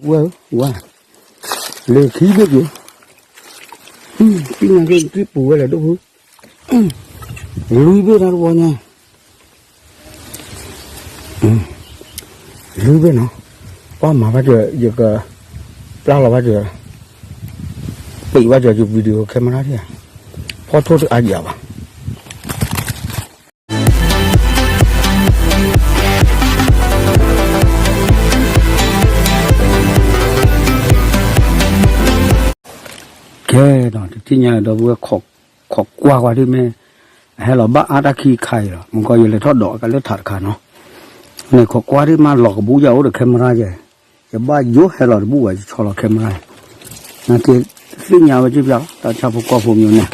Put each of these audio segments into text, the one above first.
ဝဲဧၢ, ဝါ, လၢခံဘ့ၣ်က့ၤ, သ့ၣ်ညါက့ၤပူၤဝဲလဲၣ်ဒိၣ်ဖု, လွံၢ်ဘ့ၣ်တၢ်တဝီညါ, လွံၢ်ဘ့ၣ်နီၤ, ပှၤမၤဘၣ်တၢ် ယက ပျၢ်လီၤဘၣ်တၢ်, ပံးဘၣ်တၢ်ယ video camera ဒၣ်, ဖီထိၣ်တအါယၤဘၣ်. ကဲဒီး တသ့ၣ်ညါဒီပုၢ်ဝဲၢ် ခိးကွၢ်ကွၢ်ဒ်မ့ၢ် အဟဲလီၤဘၣ်အါတၢ်ခံခါအံၤလီၤ. မ့ၢ်ကီးယလဲၤထီၣ်ဒိးအကလၢထးတခါနီၤ, န့ၣ်ခိးကွၢ်ဒ်မးလီၤကဘူၣ်ယၤအိၣ်ဒီး camera ယဲ, ယဘၣ်ယိဟဲလီၤတဘူၣ်ဘၣ် ယဆီလီၤ camera ယဲ, နာ်က့ သ့ၣ်ညါဝဲက့ၤပျၢ်လီၤ တၢ်ဆၣ်ဖိကီၢ်ဖိမံၤန့ၣ်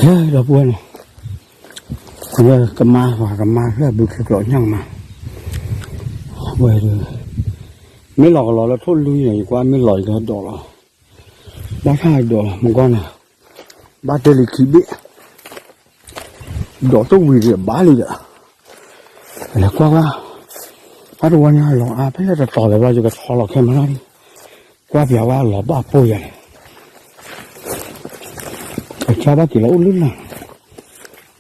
ဒီပုၢ်ဝဲၢ်န့ၣ်, ဝဲကမါ ပှၤကမါလၢအဘုခဲကျိးညၣ်ကမါ, ဝဲ, မ့ၢ်လီၤကလီၤလၢထိၣ်လွံၢ်န့ၣ် ယကွၢ်မ့ၢ်လီၤယကဟဲဒိးလီၤ, ဘၣ်ဆၣ်ဒိးလီၤ မုၢ်ကီၢ်န့ၣ်, ဘၣ်တဲလံခံဘ့ၣ် ဒိးတဝံၤဒံးဘၣ်လံဒီး, လဲၤကွၢ်ကွၢ်, ဘၣ်တဝီညါလီၤအါ ဖဲလဲၣ်တတီၤလၢၤဘၣ် ယကထီလီၤခဲမရၣ်လံ, ကွၢ်ပၠးဝဲလီၤဘၣ်ပိၢ်ယၤန့ၣ်, အဆါဘၣ်က့ၤလီၤအိၣ်လၢလၢ်,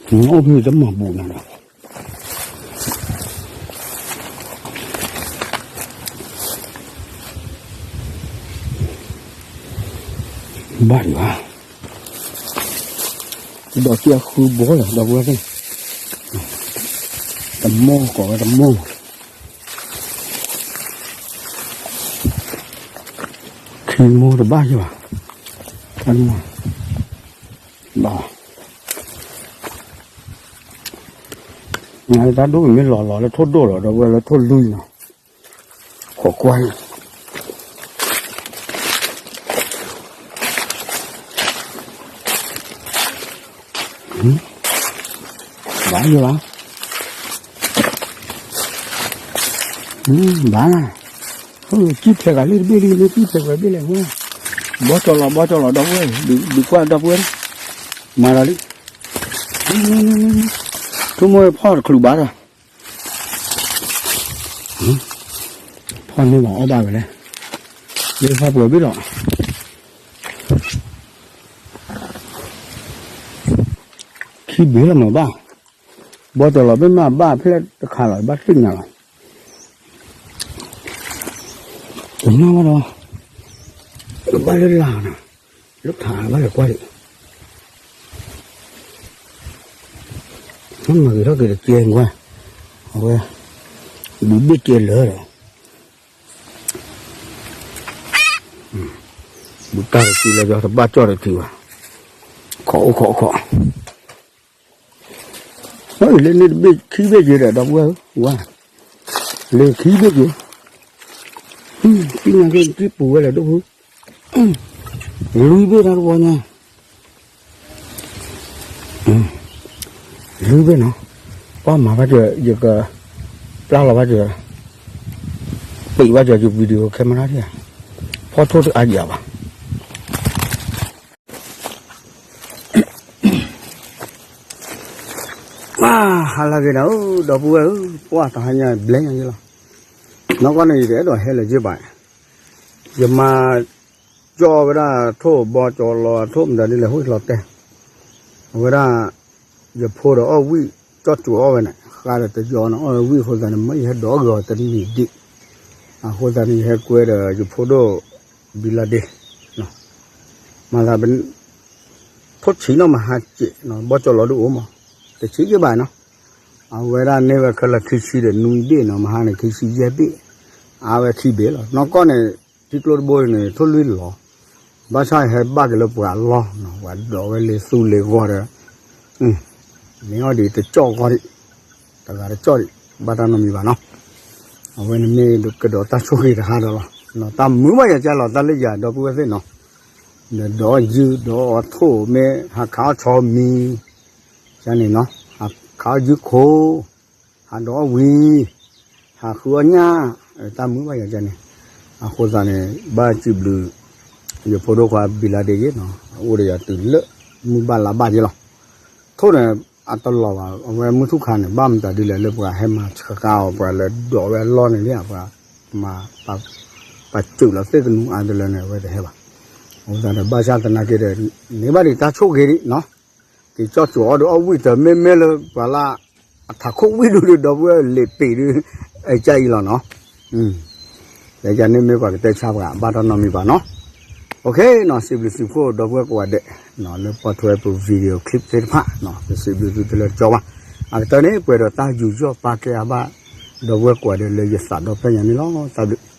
အိၣ်ဖဲတမၤဘူးနၤဒီး ဘၣ်ဒံးဘၣ်, ဒိးက့ၤအဃုဘီလၢၤ ဒီပုၢ်ဝဲၢ်သ့ၣ်, တမိၢ်ကိးဝဲတမိၢ်, ခံမိၢ်တဘၣ်ယဘၣ်, ဘၣ် နတၢ်ဒိၣ်မ့ၢ်လီၤလီၤလၢထိၣ်ဒိၣ်လီၤ ဒီပုၢ်ဝဲၢ်လၢထိၣ်လွံၢ်လီၤ, ခိးကွၢ်န့ၣ်, ဘၣ်ယဘၣ်, ဘၣ်, ကံၣ်ဖျဲးဂၤလံတဘ့ၣ်လံ မ့ၢ်ကံၣ်ဖျဲးဂၤဘ့ၣ်လဲၣ်, ဘီကၠီလီၤ ဘီကၠီလီၤ ဒီပုၢ်ဝဲၢ်, ဒုးကွၢ်ဒီပုၢ်ဝဲၢ်, မၤဒီးလံ, ဆိကမိၣ်ဖီၣ်တချုးဘၣ်ဒီး ဖီၣ်န့ၢ်ဘၣ်အီၣ်ဘၣ်ဝဲလဲၣ်, လၢဖီၣ်ပှဲၤဘ့ၣ်လီၤ, ခံဘ့ၣ်လီၤမးဘၣ်, ဘီကၠီလီၤ မ့ၢ်မ့ၢ်ဘၣ်ဖဲလဲၣ်တခါလီၤ ဘၣ်သ့ၣ်ညါလီၤ, တနၢ်ဘၣ်ဒီး, ဘၣ်လၢလၢ်နီၤ, လၢထးဘၣ်လဲၤကွၢ်ဒံး, မၤဂ့ၤထီၣ်က့ၤတကဲကွၢ်, အဝဲ, ဒုးဘ့ၣ်ကဲလၢာ်ဒီး ဘူးတၢ်တစုလၢယတဘၣ်ကၠီၣ်တထံဘၣ်, ခိးအိၣ်ခိးခိး, လၢန့ၣ်တဘ့ၣ်ခံဘ့ၣ်က့ၤဒီး ဒီပုၢ်ဝဲၢ်ဧၢ, ဝါ, လၢခံဘ့ၣ်က့ၤ, သ့ၣ်ညါက့ၤက့ၤပူၤဝဲလဲၣ်ဒိၣ်ဖု, လွံၢ်ဘ့ၣ်တၢ်တဝီညါ လွံၢ်ဘ့ၣ်နီၤ, ပှၤမၤဘၣ်ကၢၤ ယက, ပျၢ်လီၤဘၣ်ကၢၤ, ပံးဘၣ်ကၢၤယ video camera ဒၣ်ဧါ, ဖီၣ်ထိၣ်တအါယၤဘၣ်, ဟါလၢအဂ့ၤဒီး ဒီပုၢ်ဝဲၢ်ဧၢ, ပှၤတဟါညါဘျဲညါယလီၤ, နီၢ်ကီၢ်န့ၣ် ယတအဲၣ်ဒိးဟဲလၢၤက့ဘၣ်, ယမၤ ကၠီၣ်ဝဲဒၣ်ထိၣ်ဘီကၠီလီၤ ထိၣ်မတၤဒ်လဲၣ် ဟူၣ်လီၤတဲာ်, အဝဲဒၣ် ယဖိဒီးအီၣ်ဝံၣ် ကၠီၣ်ကၠိၤအီၣ်ဝဲန့ၣ် ဃါဒီးတယီနီၤ အီၣ်ဝံၣ်အဃိသတးန့ၣ် မ့ၢ်ယဟဲဒိးအဂ့ၤအီၤတနံၤဒံး, အဃိသတးန့ၣ် ယဟဲကွဲဒီးယဖိဒိၣ် ဘံလၤဒ့, မၤသး ထိၣ်ဆံးနီၢ်မဟါစဲး ဘီကၠီလီၤဒုးအိၣ်မး, တဆံးက့ဘၣ်နီၤ, အဝဲဒၣ်န့ၢ်ဝဲခဲလၢာ်ခံဆံဒီးနွံဘ့ၣ်နီၤ မဟါန့ၣ် ခံဆံယဲၢ်ဘ့ၣ်, အါဝဲခံဘ့ၣ်လီၤ, နီၢ်ကီၢ်န့ၣ် ထံကျိတဘိန့ၣ် ထိၣ်လွံၢ်လီၤ, ဘၣ်ဆၣ်ဟဲဘၣ်က့ၤလၢပှၤအလီၢ်နီၤ ပှၤဒိးဝဲလၢသူလ့ၤဂီၢ်ဒီး, မ့ၢ်အီၤဒ်တကၠီၣ်ဂီၢ်ဒံး, တဂၤတကၠီၣ်ဒံး ဘၣ်တၢ်နီတမံၤဘၣ်နီၤ, အဝဲန့ၣ်မ့ၢ်ကဒီးတၢ်ဆိၣ်ဂ့ၤတဟါဒီးလီၤ, တၢ်မုာ်ဘၣ်ယၤကၢ်လီၤ တၢ်လၢယၤဒီပုၢ်ဝဲၢ်သ့ၣ်နီၤ, ဒီးဒိးအီၣ်ယုၢ် ဒိးအီၣ်ထိၣ်မ့ၢ် ဟးခးအီၣ်ဆီမံၤ, ယၤန့ၣ်နီၤ ဟးခးအီၣ်ယုၢ်ခိၣ်, ဟးဒိးအီၣ်ဝံၤ, ဟးဃုအီၣ်ညၣ်, တၢ်မုာ်ဘၣ်ယၤကၢ်န့ၣ်, အဃိသတးန့ၣ် ဘၣ်စံးဘျုး ယဖိဒိၣ်ခွါဘံလၤဒ့ယ့နီၤ အအိၣ်ဒီးယၤတုၤလၢ မုၢ်ဘၣ်လါဘၣ်ယ့လီၤ, ထိၣ်န့ၣ် အတလီၤဘၣ် အဝဲမုၢ်ထူၣ်ခါန့ၣ် ဘၣ်မတၤဒ်လဲၣ်လၢပှၤဟဲမၤဆှးကါအီၤ ပှၤလၢဒိးဝဲအလီၢ်န့ၣ်လံ ပှၤ ပာ်စၢၤလီၤသ့ၣ်ကနူၤအါတလၢန့ၣ် အဝဲတဟဲဘၣ်, အဃိသတးန့ၣ် ဘၣ်ဆၣ်သနာ်က့ဒီး န့ၢ်ဘၣ်ဒံးတၢ်ဆိၣ်ဂ့ၤဒံးနီၤ, က့ၤကၠီၣ်ကၠိၤအီၣ်ဒီးအီၣ်ဝံၣ်တမ့မ့ၢ်လၢပှၤလၢ အထးခိၣ်ဝံၣ်ဒုးဒီး ဒီပုၢ်ဝဲၢ်လံာ်ပ့ၤဒုး အကၢ်အံၤလီၤနီၤ, လၢယၤန့ၣ်မ့ၢ်ပှၤကတဲဆါပှၤ ဘၣ်တၢ်နီတမံၤဘၣ်နီၤ, စံးဘျုးစံးဖှိၣ်ဒီပုၢ်ဝဲၢ်ကိးဂၤဒဲး လၢပိာ်ထွဲပ video clip သ့ၣ်တဖၣ် ပစံးဘျုးသုတလၢတကီဘၣ်, အကတၢၢ်န့ၣ် ပှဲၤဒီးတၢ်ယူးယီၣ်ပာ်ကဲအါဘၣ် ဒီပုၢ်ဝဲၢ်ကိးဂၤဒဲးလၢယသးဒီဖျၢၣ်ညါန့ၣ်လီၤ, တၢ်ဘျုး